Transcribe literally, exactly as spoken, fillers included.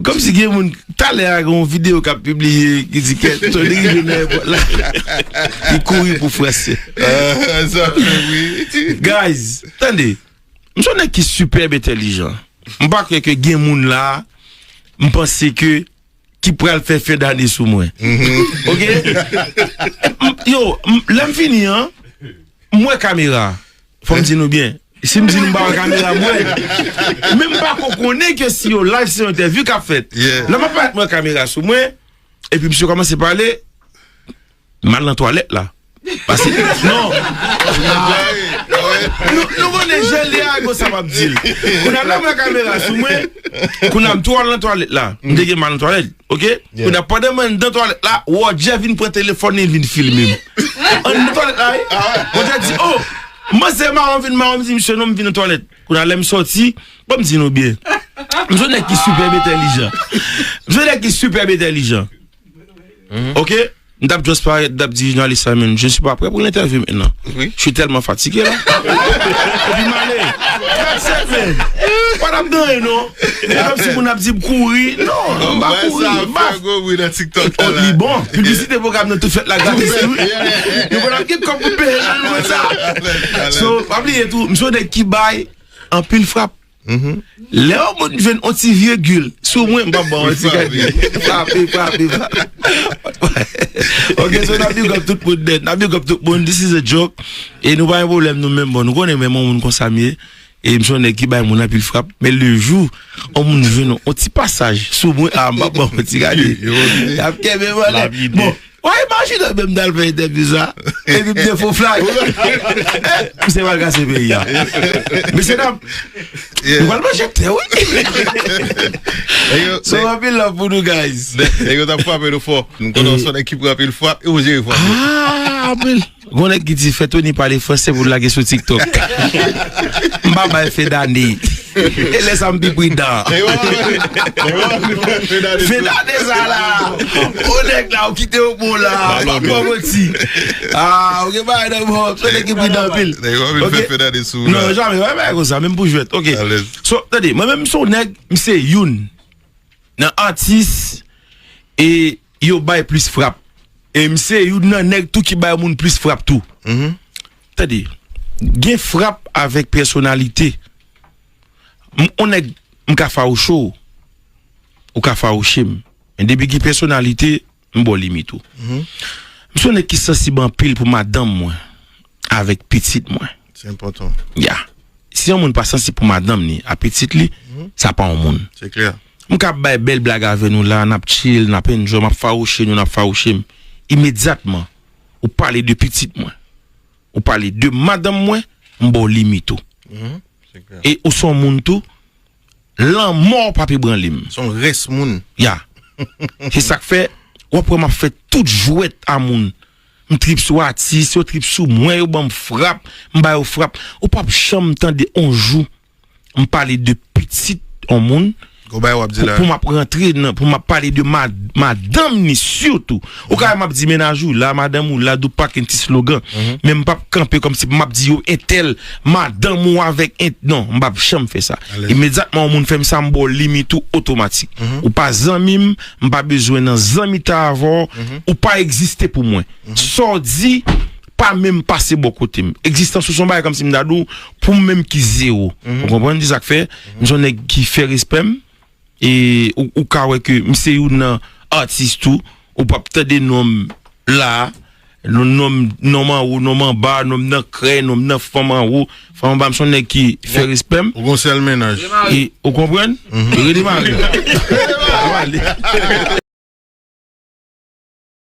Kòmsi gen moun, talè a gen yon videyo k ap pibliye ki di ke Tony rive nan èpòt la, li kouri pou franse. Ah, sa fè wi. Guys, tande. M se yon nèg ki sipè entèlijan. M pa kwè ke gen moun la, m panse ke, ki pral fè fen dane sou mwen. Oke? M- Yo, m- lè m fini an, m wè kamera. Fò m di nou byen. Si m di nou m pa wè kamera, m wè. Men m pa ko konnen ke si yo live se yon entèvyou k ap fèt. Lè m ap parèt m wè kamera sou mwen, epi misye kòmanse pale, m al nan twalèt la. Pase, non. Nou, nou konnen jan li a, gon sa m ap di l. Kounye a la, mwen kamera sou mwen. Kounye a m tou al nan twalèt la. M te gen mal nan twalèt, oke? Kounye a pandan mwen nan twalèt la, Roger vin pran telefòn li, li vin filme m. An nan twalèt la, wi. Roger di, oh, manzè mawon vin mawon, m di, misye non, m vin nan twalèt. Kounye a lè m sòti, bon, m di nou byen. M se yon nèg ki sipè entèlijan. M se yon nèg ki sipè entèlijan. Oke? M t ap just parèt, m t ap di jounalis la, men, je ne suis pas prêt pour l'interview maintenant. Je suis tellement fatigué là. Epi m ale. That's it, man. Pa t ap gen anyen, non. E kòmsi moun ap di m kouri. Non, m pa kouri. M pa. Oh, li bon. Piblisite pwogram nan tout fèt la gratis, wi. Nou konn ap gen kòb pou peye nan nouvo sa. So, pa bliye tou, m se yon nèg ki bay anpil frap. Lè yon moun jwenn yon ti vigil sou mwen, m p ap ba w yon ti kado. Frape, frape, frape. Ok, so n ap big up tout moun nèt. N ap big up tout moun. This is a joke. E nou pa gen pwoblèm nou menm, bon, nou konnen menm yon moun konsa m ye. E m se yon nèg ki bay moun anpil frap. Men le jou yon moun jwenn yon ti pasaj sou mwen, a, m p ap ba w yon ti kado. Y ap kenbe m anlè. Bon, Wa imajine menm nan al fè entèvyou sa. Epi m te fo flag. Misye pral kase peyi a. Mesye dam, nou pral manje tè, wi. So, anpil love pou nou, guys. Nèg yo t ap frape nou fò. M konnen w se yon nèg ki pran anpil frap, e w jere frap yo. Ah, anpil. Gon nèg ki di fè Tony pale franse pou l lage sou TikTok. M pa bay fen dane. E lè sa m pi pridan. Fen dane sa la. O nèg la, ou kite yo bon la. Pa pran manti. Ah, ou gen bagay nan men w. Se nèg ki pridan anpil. Nèg yo anvi fè fen dane sou ou la. Non, jamè, wè bagay konsa, menm pou jwèt. Ok. So, tande, mwen menm m se yon nèg, m se youn nan atis e yo bay plis frap. E m se youn nan nèg tou ki bay moun plis frap tou. Tande, gen frap avèk pèsonalite. M, on nèg, m ka fawouche w, ou ka fawouche m. Men depi gen pèsonalite, m ba w limit ou. M se yon nèg ki sansib anpil pou madanm mwen avèk pitit mwen. Se enpòtan. Ya. Si yon moun pa sansib pou madanm ni a pitit li, sa pa yon moun. Se klè. M ka bay bèl blag avè nou la, n ap chill, n ap enjoy, m ap fawouche nou, n ap fawouche m. Imedyatman, ou pale de pitit mwen, ou pale de madanm mwen, m ba w limit ou. Se klè. E ou se yon moun tou, lanmò w p ap ebranle m. Se yon rès moun. Ya. Se sa k fè, w ap wè m ap fè tout jwèt a moun. M trip sou atis, yo trip sou mwen, yo ban m frap, m ba yo frap. Ou p ap janm tande on jou m pale de pitit on moun. Gwo bagay w ap di la. Pou, pou m ap rantre nan, pou m ap pale de ma-, madanm ni sitou. Ou ka wè m ap di mennaj ou la, madanm ou la, do paken ti slogan. Men m p ap kanpe kòmsi m ap di yo entèl, madanm ou avèk ent-, non, m p ap janm fè sa. Imedyatman yon moun fè m sa, m ba w limit ou otomatik. Ou pa zanmi m, m pa bezwen nan zanmitay avè w, ou pa egziste pou mwen. Sa w di, pa menm pase bò kote m. Egzistans ou se yon bagay kòmsi m ta di w, pou m menm ki zewo. Ou konprann? Se sa k fè, m se yon nèg ki fè respè m. E ou, ou ka wè ke m se youn nan atis tou. Ou p ap tande non m la. Non, non m, non m anwo, non m anba, non m nan krè, non m nan fanm anwo. Fanm anba, m se yon nèg ki fè respè m. Ou gon sèl mennaj. E, ou konprann? Redemare.